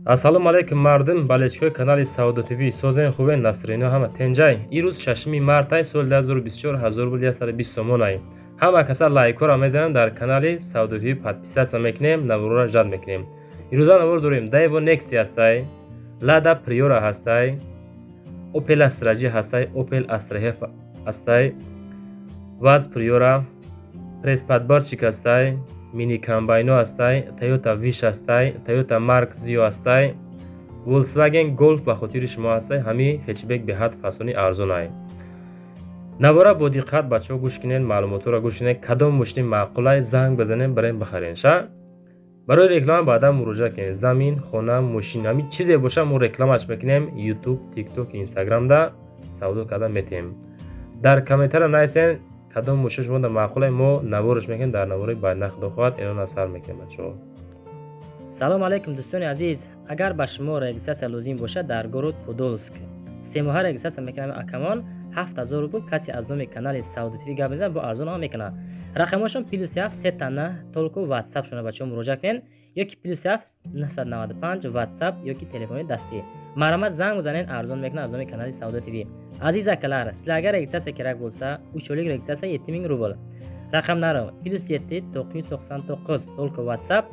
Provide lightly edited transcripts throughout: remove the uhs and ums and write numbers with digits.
Ассалому алайкум мардум, болельщикои канали Савдо ТВ, созен хубен, насрино ҳама тенҷай. Ирӯз 6 мартай соли 2024 1120 сомонай. Ҳама каса лайкҳоро мезанем, дар канали Савдо ТВ подписаться мекунем, наворро жад мекунем. Ирӯза навор дорем Daewoo Nexia ҳастай, Lada Priora ҳастай, Opel Astra G ҳастай, Opel Astra F ҳастай, Vaz Priora, пресс-подборщик ҳастай, мини комбайно ҳастай, Toyota Wish ҳастай, Toyota Mark Zio ҳастай, Volkswagen Golf ба хотири шумо ҳастай. Ҳами хэтчбек беҳад фасони арзонай. Навора бо диққат бачаҳо гӯш кунед, маълумотҳоро гӯш кунед, кадом мошини маъқулай занг бизанем, барем бихарем ша. Барои реклама баъдан муроҷиат кунед. Замин, хона, мошин, ҳамин чизе боша мо рекламаш мекунем. YouTube, TikTok, Instagramда савдо карда метем. Дар комментария нависен кадом мошин шумо дар маъқулай, мо навораш мекунем дар навораи баъдна, худо хоҳад эълон аз сар мекунем бачаҳо. Салом алайкум дӯстони азиз, агар ба шумо регистрация лозим бошад дар город Подолск семоҳа регистрация мекунам акамон 7000 рубл. Касе аз номи канали Савдо ТВ гап мезанад, бо арзон ҳам мекунад. Рақамҳошон +7 3 9 толко WhatsApp шона бачаҳо муроҷиат кунед, ёки +7 995 WhatsApp ёки телефони дастӣ. Марҳамат занг бизанед, арзон мекунад аз номи канали Савдо ТВ. Азиз акалар, силарга регистрация kerak bo'lsa, 3 oylik регистрация 7000 рубл. Raqamlari +7 999 только WhatsApp,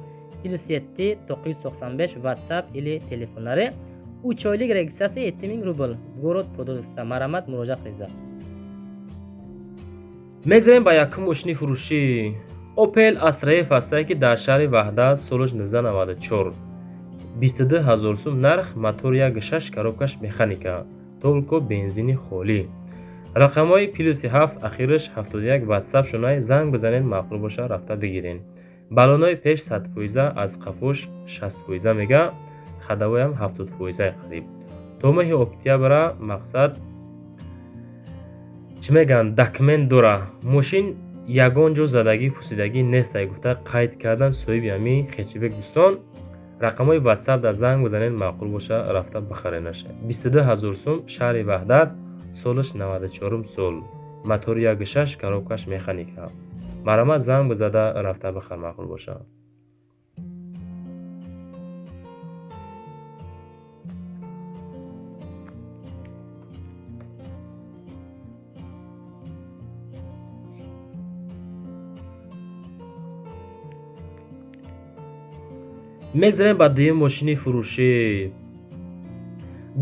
+7 995 WhatsApp или telefonlari. 3 oylik регистрация 7000 рубл. Город Подолскда марҳамат муроҷиат қилinglar. Мегзарем ба якум мошини фурӯшӣ. Opel Astra F ҳастае, ки дар шаҳри Ваҳдат, солаш 1994, 22 ҳазор сум нарх, мотор 1.6, коробкаш механика, толко бензини холӣ. Рақамҳои +7 ахираш 71 WhatsApp шунай, занг бизанед, маъқул боша рафта бигирен. Баллонои пеш 100%, аз қафош 60% мега, ходовоям 70% қариб. То моҳи октябра мақсад чӣ мегӯянд, документ дора. Мошин ягон ҷо задагӣ пусидагӣ нестай гуфта қайд кардан соҳиби ҳамин хэтчбек. Дӯстон, рақамҳои WhatsApp дар занг бизанед, маъқул боша рафта бихаренаша. 22 ҳазор сум, шаҳри Ваҳдат, солаш 94 сол, мотори 1.6, коробкаш механика. Марҳамат занг бизада рафта бихар, маъқул боша. Мегзарем ба дуюм мошини фурӯшӣ.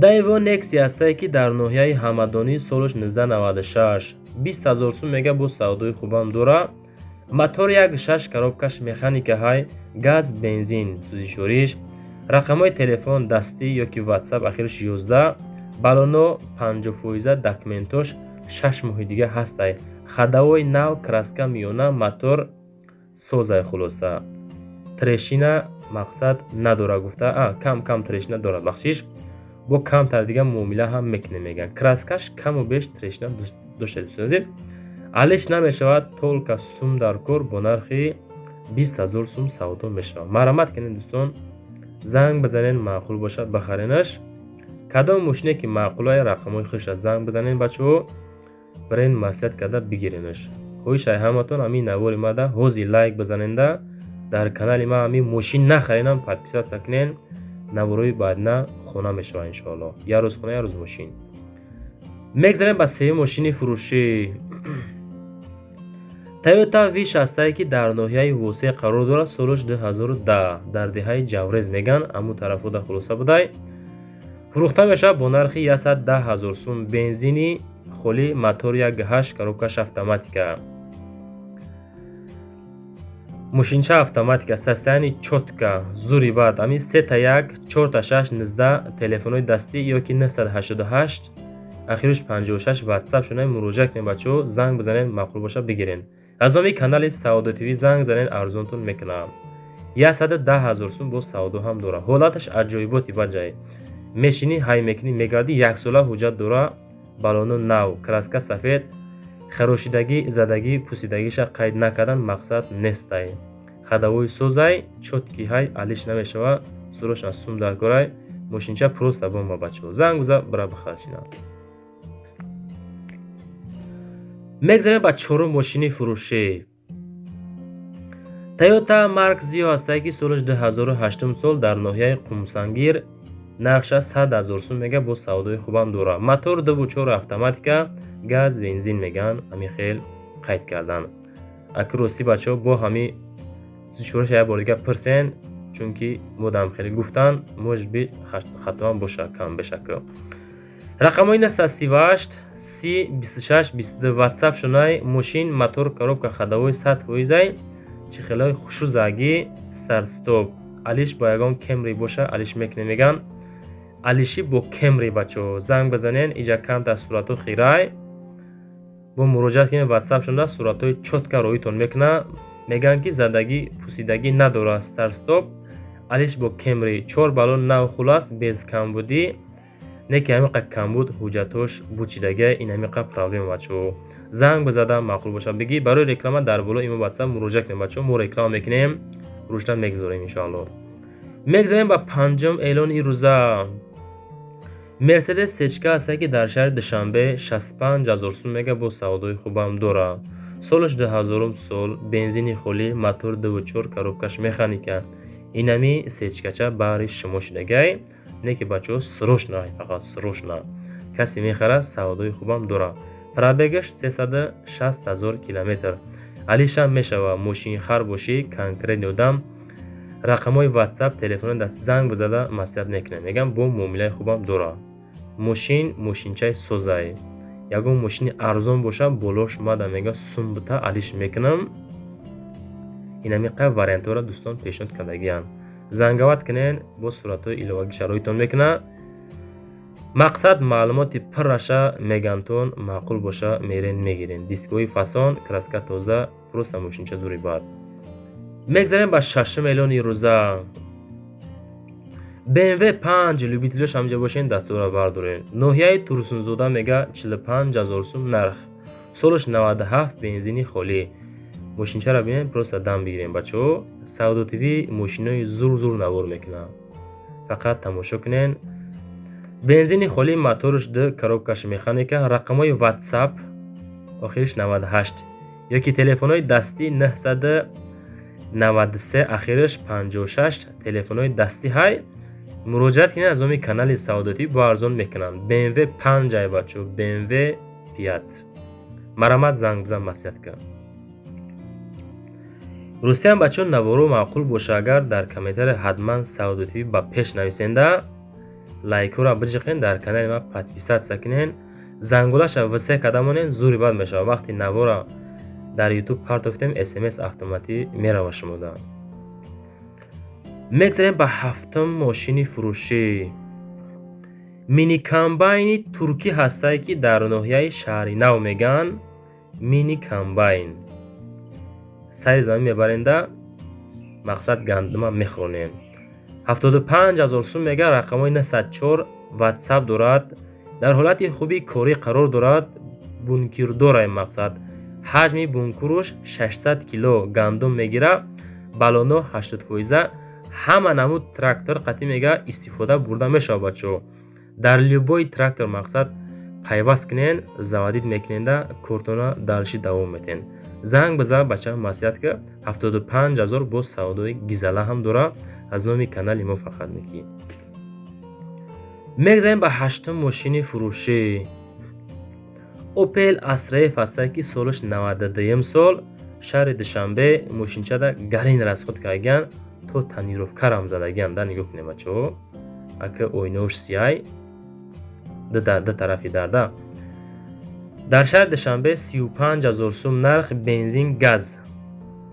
Daewoo Nexia ҳастае, ки дар ноҳияи Ҳамадонӣ, солаш 1996, 20 ҳазор сум мега, бо савдои хубам дора. Мотор 1.6, коробкаш механика ҳай, газ, бензин, сӯзишвориш. Рақамҳои телефон дастӣ ёки WhatsApp ахираш 11, баллоно 50%, документош 6 моҳи дига ҳастай. Ходовои нав, краска миёна, мотор созай. Хулоса трещина мақсад надора гуфта, кам кам трещина дорад, бахшиш, бо камтар дига муомила ҳам мекунем мегӯянд. Краскаш каму беш трещина дошта, дӯстони азиз, алиш намешавад, толка сум дар кор, бо нархи 20 ҳазор сум савдо мешавад. Марҳамат кунед дӯстон, занг бизанед, маъқул бошад бахаренаш. Кадом мошине ки маъқулай, рақамҳои худша занг бизанед бачаҳо, барен маслиҳат карда бигиренаш. Хоҳишай ҳаматон ҳамин навори мада ҳозир лайк бизаненда, дар канали ман ҳамин мошин нахаренам подписаться кунен, наворои баъдна хона мешавад иншоалло. Як рӯз хона, як рӯз мошин. Мегзарем ба сеюм мошини фурӯшӣ. Toyota Wish ҳастае, ки дар ноҳияи Восеъ қарор дорад, солаш 2010, дар деҳаи Ҷаврез меган, аму тарафода хулоса будай. Фурӯхта мешавад бо нархи 110 ҳазор сум, бензини холӣ, мотор 1.8, коробкаш автоматика. Мошинча автоматика, состояние чётко, зури бад. Ҳамин 3 1 4 6 19 телефонҳои дастӣ ёки 988 ахираш 56 WhatsApp шуна муроҷиат кунед бачаҳо, занг бизанед, маъқул боша бигирен. Аз номи канали Савдо ТВ занг занед, арзонтон мекунам. 110 ҳазор сум боз савдо ҳам дора. Ҳолаташ аҷоиботи баҷай. Мешинӣ, ҳай мекунӣ, мегардӣ, яксола ҳуҷҷат дора, баллоно нав, краска сафед, харошидагӣ, задагӣ, пусидагиша қайд накардан мақсад нестай. Ходовои созай, чёткий ҳай, алиш намешава, сурошан сум дар корай, мошинча просто бомба бачаҳо. Занг биза, бира бихаршина. Мегзарем ба чорум мошини фурӯшӣ. Toyota Mark Zio ҳастае, ки солаш 2008 сол, дар ноҳияи Қумсангир, нархша 100 000 сум мега, бо савдои хубам дора. Мотор 2.4, автоматика, газ, бензин меган, ҳамин хел қайд кардан. Аки ростӣ, бачаҳо, бо ҳами чораша як бор дига пирсен, чунки модам хеле гуфтан, может быть, хатоам боша, кам бешака. Рақамҳои 938 30 26 22 ватсап шунай. Мошин мотор, коробка ходовой 100%-ай, чӣ хелои хушрӯзагӣ, старт-стоп, алиш бо ягон Кемри боша, алиш мекунем меган, алиши бо Кемри. Бачаҳо, занг бизанен, иҷа камтар суратҳо хирай, бо муроҷиат кунед ватсап шуда, суратҳои чётко роитон мекуна. Мегӯянд, ки задагӣ, пусидагӣ надорад, старт-стоп, алиш бо Кемри, чор баллон нав, хулас, без камбудӣ. Не ки ҳамиқа камбуд, ҳуҷҷатҳош бучидагия, ин ҳамиқа проблема. Бачаҳо, занг бизада, маъқул боша, бигӣ. Барои реклама дар боло имо ватсап муроҷиат кунед. Бачаҳо, мо реклама мекунем, рӯшта мегузорем, иншоалло. Мегзарем ба панҷум эълони рӯза. Мерседес сечка ҳастае, ки дар шаҳри Душанбе, 65 000 сум мега, бо савдои хубам дорад. Солаш 2000-ум сол, бензини холӣ, мотор 2.4, коробкаш механика. Инами сечкача баҳри шумо шидагай, не ки, бачаҳо, срочно, фақат срочно касе мехарад, савдои хубам дорад. Пробегаш 360 000 километр. Алишам мешава. Мошинхар бошӣ, конкретный одам, рақамҳои ватсап, телефони даст, занг бизада, маслиҳат мекунем. Мегам, бо муомилаи хубам дорад. Мошин мошинчаи созай. Ягон мошини арзон боша, болош мада мега, сумбита алиш мекунам. Инамиқа вариантҳоро дӯстон пешниҳод кардагианд. Занговать кунен, бо суратҳои иловагӣ шароитон мекунад. Мақсад, маълумоти пурраша мегантон, маъқул боша, мерен, мегирен. Дискҳои фасон, краска тоза, просто мошинча зури бад. Мегзарем ба шашум эълони рӯза. BMW 5, любителёш ҳамҷа бошен, дастура бардорен. Ноҳияи Турсунзода мега, 45 000 сум нарх, солаш 97, бензини холӣ. Мошинчаро бинем, просто дам бигирем. Бачаҳо, Савдо ТВ мошинои зур зур навор мекунад, фақат тамошо кунен. Бензини холӣ, моторш д, коробкаш механика. Рақамҳои ватсап охириш 98 ёки телефонҳои дастӣ 993, ахириш 56, телефонҳои дастӣ ҳай. Муроҷиат кунед, аз номи канали Савдотӣ бо арзон мекунанд. BMW 5 ай, бачо, BMW 5. Марамат, занг бизан, маслиҳат кун. Рустиам, бачо, наворо маъқул боша агар, дар комментария ҳатман Савдо ТВ ба пеш нависенда, лайкҳоро биҷиқен, дар канали ма подписаться кунен, зангулаша все карда монен, зури бад мешавад. Вақти навора дар Ютуб партофтем, смс автоматӣ мерава шумода. Мегзарем ба ҳафтум мошини фурӯшӣ. Мини комбайни туркӣ ҳастае, ки дар ноҳияи Шаҳри Нав мегӯянд. Мини комбайн сари замин мебаренда, мақсад, гандума мехӯронем. 75 000 сум мега, рақамҳои 904, ватсап дорад, дар ҳолати хуби корӣ қарор дорад, бункердорай. Мақсад, ҳаҷми бункеруш 600 кило гандум мегира, баллоно 80%, ҳама намуд трактор қатъи мега истифода бурда мешавад. Бачаҳо, дар любой трактор, мақсад, пайваст кунен, заводить мекуненда, кортона дальше давом метен. Занг биза, бача, маслиҳат ка. 75 000, боз савдои гизала ҳам дора, аз номи канали мо фақат мекӣ. Мегзарем ба ҳаштум мошини фурӯшӣ. Опел Астра Ф ҳастае, ки солаш 92 сол, шаҳри Душанбе. Мошинчада гарин расход кардагиян, то тонировкарам задагиян да. Нигоҳ кунем, бачаҳо, ака, оинаош сияй, ду тарафи дарда. Дар шаҳри Душанбе, 35 000 сум нарх, бензин, газ,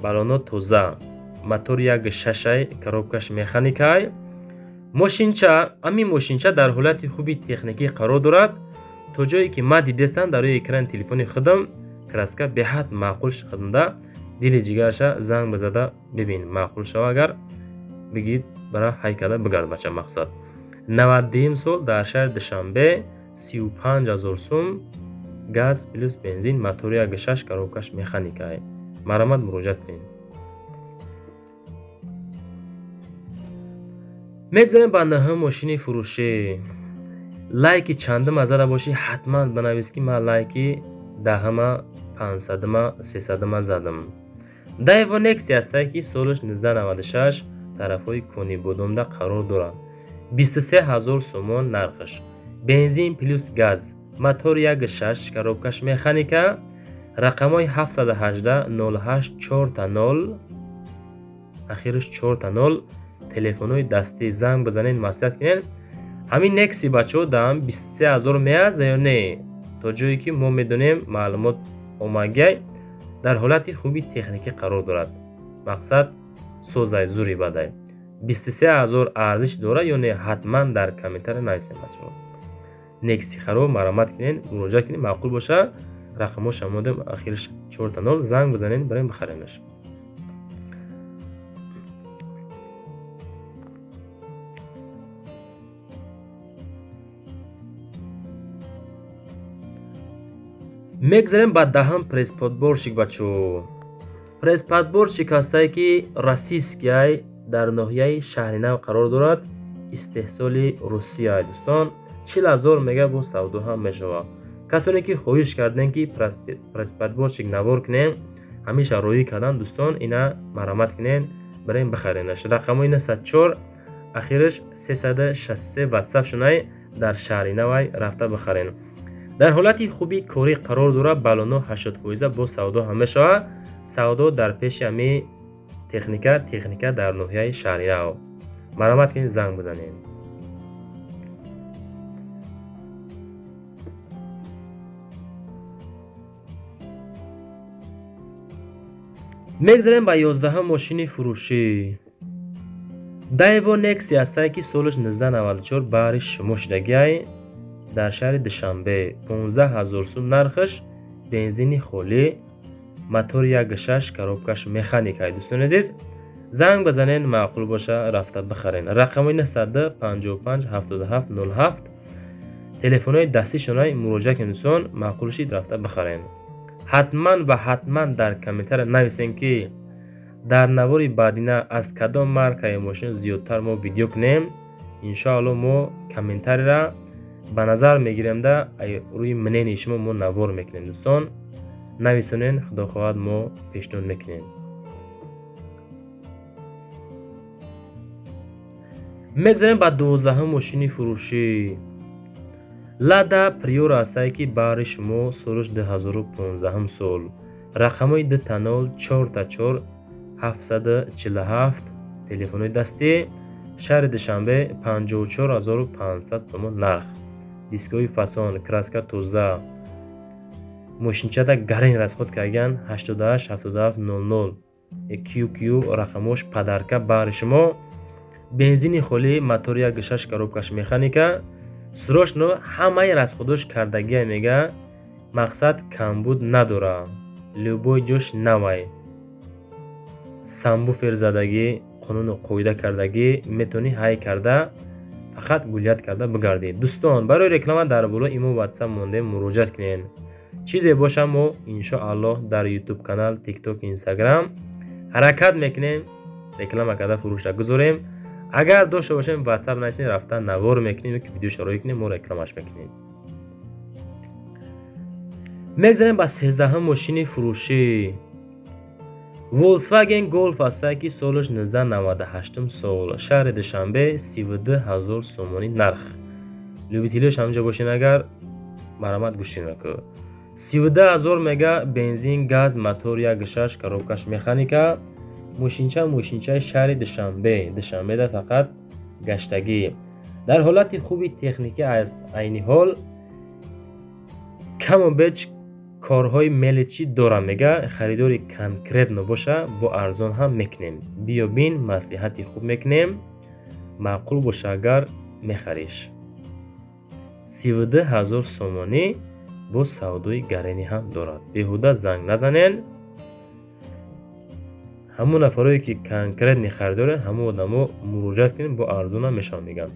баллоно тоза, мотор як шашай, коробкаш механикай. Мошинча, ҳамин мошинча дар ҳолати хуби техникӣ қарор дорад. То ҷое ки ман дидестам дар рӯи экрани телефони худам, краска беҳад маъқул шуданда, дили ҷигарша занг бизада бибин, маъқул шава агар, бигид, бара ҳайкала бигард, бача. Мақсад, 92 сол, дар шаҳри Душанбе, 35 000 сум, газ плюс бензин, мотори як шаш, коробкаш механикай. Марамат, муроҷиат кунед. Мегзарем ба наҳум мошини фурӯшӣ. Лайки чандума зада бошӣ, ҳатман банавис, ки ман лайки даҳама, 500-ма, 300-ма задам. Daewoo Nexia ҳастае ки солаш 1996 тарафҳои Конибодомда қарор дорад. 23 ҳазор сомон нархаш. Бензин плюс газ. Мотор 1.6, коробкаш механика. Рақамҳои 718 08 4 0, ахираш 4 0. Телефонҳои дастӣ, занг бизанед, маслиҳат кунед. Ҳамин Некси, бачаҳо, даам 23 ҳазор меарза ё не? То ҷое ки мо медонем, маълумот омагай, дар ҳолати хуби техникӣ қарор дорад. Мақсад созай, зури бадай. 23 ҳазор арзиш дорад ё не, ҳатман дар комментария нависем, бачаҳо. Некси харо марамат кунед, муроҷиат кунед, маъқул боша, рақамҳоша модем, ахираш 4 0, занг бизанед, барем бихаренаш. Мегзарем ба даҳам пресс-подборщик, бачаҳо. Пресс-подборщик ҳастае ки российскиай, дар ноҳияи Шаҳринав қарор дорад, истеҳсоли Русия. Дӯстон, 40 000 мега, бо савдо ҳам мешавад. Касоне ки хоҳиш кардем ки пресс-подборщик навор кунем, ҳамеша роӣ кардан, дӯстон, ина марамат кунед, барем бихаренаш. Рақамҳои 904, ахираш 363, ватсап шунай, дар Шаҳринавай рафта бихарен. Дар ҳолати хуби корӣ қарор дорад, баллоно 80%, бо савдо ҳам мешавад. Савдо дар пеши ҳами техника, техника дар ноҳияи Шаҳринав. Марамат кунед, занг бизанед. Мегзарем ба 11-ҳам мошини фурӯшӣ. Daewoo Nexia ҳастае ки солаш 1994, баҳри шумо шудагиай, дар шаҳри Душанбе, 15 ҳазор сум нархаш, бензини холӣ, мотори 1.6, коробкаш механикай. Дӯстони азиз, занг бизанед, маъқул боша, рафта бихарен. Рақамҳои 955 77 07, телефонҳои дастишонай, муроҷиат кунед, дӯстон, маъқул шид, рафта бихарен. Ҳатман ва ҳатман дар комментария нависем ки дар навори баъдина аз кадом маркаи мошин зиёдтар мо видео кунем. Иншоалло, мо комментарийра ба назар мегирем, да рӯи мненияи шумо мо навор мекунем. Дӯстон, нависонен, худо хоҳад, мо пешниҳод мекунем. Мегзарем ба 12-ҳум мошини фурӯшӣ. Лада Приора ҳастае ки баҳри шумо, солаш 2015 сол, рақамҳои 2 0 4 4 747, телефонҳои дастӣ, шаҳри Душанбе, 54 500 сомон нарх. Дискҳои фасон, краска тоза, мошинчада гарен расход кардан. 88 77 00 QQ рақамҳош, подарка баҳри шумо. Бензини холӣ, мотори 1.6, коробкаш механика. Срочно ҳамаи расходош кардагия, мега, мақсад камбуд надора, любой ҷош навай, сабвуфер задагӣ, қонуну қоида кардагӣ, метавонӣ ҳай карда, фақат гулять карда бигардӣ. Дӯстон, барои реклама дар боло имо, ватсап мондем, муроҷиат кунед. Чизе боша, мо иншоаллоҳ дар Ютуб канал, Тикток, Инстаграм ҳаракат мекунем, реклама карда фурӯша гузорем. Агар дошта бошем, ватсап нависем, рафта навор мекунем ё ки видеошо роӣ кунем, мо рекламаш мекунем. Мегзарем ба 13-ҳум мошини фурӯшӣ. Volkswagen Golf ҳастае ки солаш 1998 сол, шаҳри Душанбе, 32 ҳазор сомонӣ нарх. Любителиош ҳамҷо бошен, агар марамат гӯштин наку. 32 ҳазор мега, бензин, газ, мотор 1.6, коробкаш механика. Мошинча, мошинчаи шаҳри Душанбе, Душанбеда фақат гаштагӣ. Дар ҳолати хуби техникӣ аст айни ҳол, каму беч корҳои мелочи дорам, мега. Харидори конкретно боша, бо арзон ҳам мекунем. Биё бин, маслиҳати хуб мекунем, маъқул боша агар, мехариш. 32 000 сомонӣ, бо савдои гаренӣ ҳам дорад. Беҳуда занг назанен. Ҳамон нафарое ки конкретный харидорен, ҳамон одамо муроҷиат кунем, бо арзонам мешавад, мегам.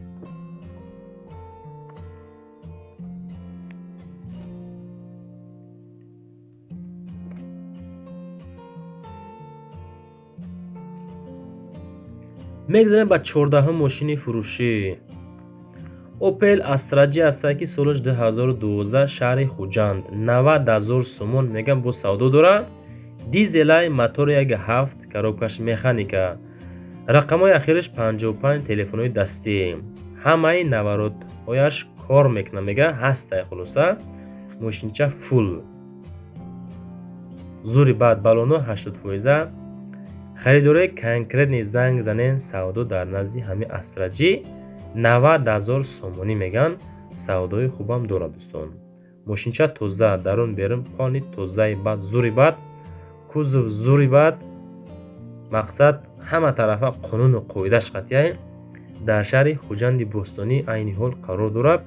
Мегзарем ба 14-ҳум мошини фурӯшӣ. Opel Astra J ҳастад ки солаш 2012, шаҳри Хуҷанд, 90 000 сомон мегам, бо савдо дорад. Дизелай, мотори 1,7, коробкаш механика. Рақамҳои ахираш 55, телефонҳои дастӣ. Ҳамаи наворотҳояш кор мекунад, мега, ҳастай. Хулоса, мошинча фул зури баъд, баллоно 80%. Харидорои конкретный занг занен. Савдо дар назди ҳами Астраҷӣ 90 000 сомонӣ меган, савдои хубам дорад, дӯстон. Мошинча тоза, дарун берун полный тозаи бад, зури бад, кузов зури бад, мақсад ҳама тарафа қонуну қоидаш қатъияй. Дар шаҳри Хуҷанди Бостонӣ айни ҳол қарор дорад.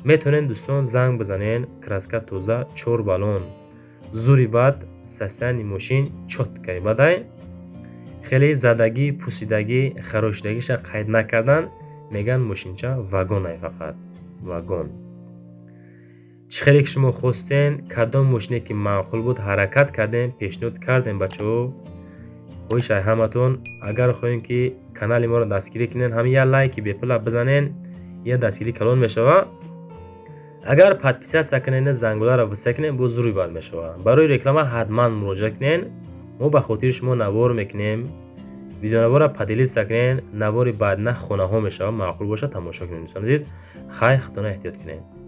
Метавонед, дӯстон, занг бизанен. Краска тоза, чор баллон зури бад, состояние мошин чёткай бадай. Хеле задагӣ, пусидагӣ, харошидагиша қайд накардан, меган, мошинча вагонай, фақат вагон. Чӣ хеле ки шумо хостен, кадом мошине ки маъқул буд, ҳаракат кардем, пешниҳод кардем. Бачаҳо, хоҳиш ай ҳаматон, агар хоҳем ки канали моро дастгирӣ кунен, ҳамин як лайки бепула бизанен, як дастгирӣ калон мешава. Агар подписаться кунен, зангуларо виса кунен, боз зури бад мешава. Барои реклама ҳатман муроҷиат кунен, мо ба хотири шумо навор мекунем. Видеонаворро поделиться кунен, навори баъдна хонаҳо мешава, маъқул бошад, тамошо кунем. Дӯстони азиз, хайр, худтона эҳтиёт кунем.